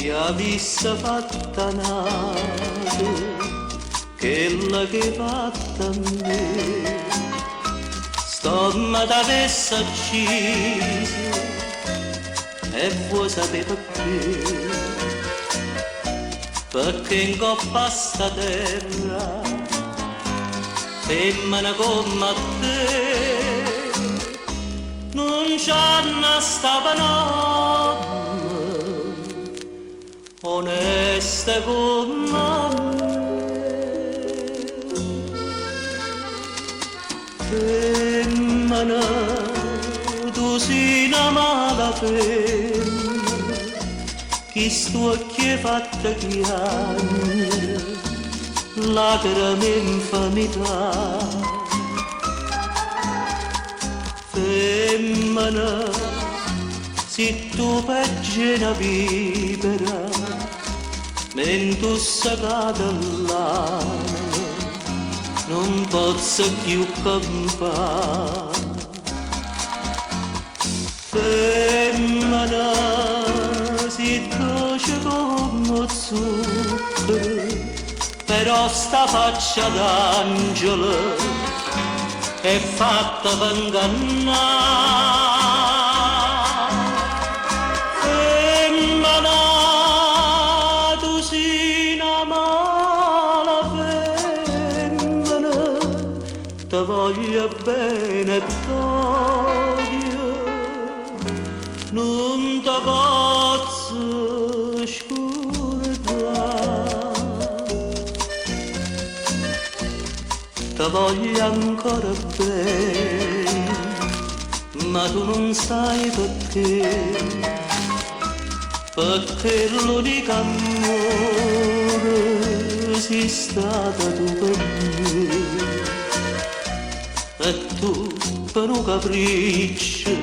Si avesse fatta n'ato chello ch'hê fatto a me, st'ommo t'avesse acciso e vuò sapè pecchè? Pecchè 'ncopp' a 'sta terra femmene comm'a te nun ce ne sta pe n'ommo oneste comm'a me. Femmena, tu si' na mala femmena, chist'uocchie fatte chiagnere, lacreme 'e 'nfamità. Femmena, si' tu peggio 'e na vipera, m'hê 'ntussecato ll'anema, nun pozzo cchiù campà. Femmena, si' doce comm' 'o zucchero, però 'sta faccia d'angelo è fatta pe 'ngannà. Femmena, tu si' na mala femmena, te voglio bene e t'odio, nun te pozzo scurdà. Te voglio ancora bene, ma tu nun sai pecché, pecché l'unico ammore si' stata tu pe' me. E tu pe' nu capriccio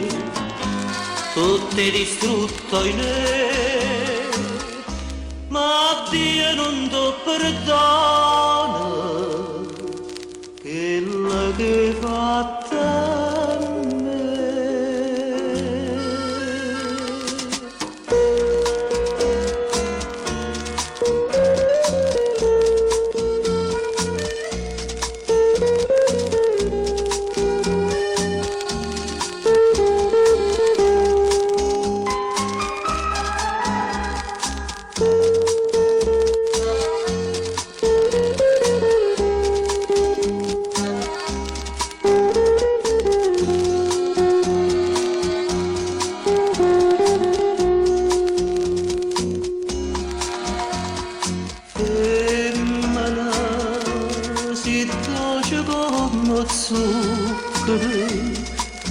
tutto 'e distrutto, oinè, ma Dio nun t' 'o perdona chello ch'hê fatto a me. Femmena, si' doce comm' 'o zucchero,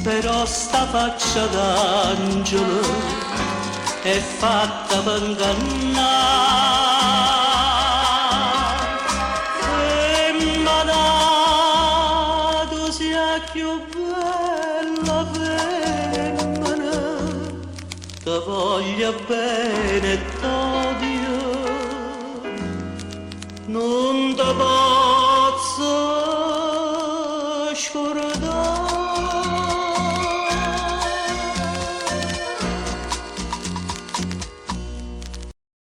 però 'sta faccia d'angelo è fatta pe' 'ngannà. Femmena, tu si' 'a cchiù bella femmena, te voglio bene e t'odio, nun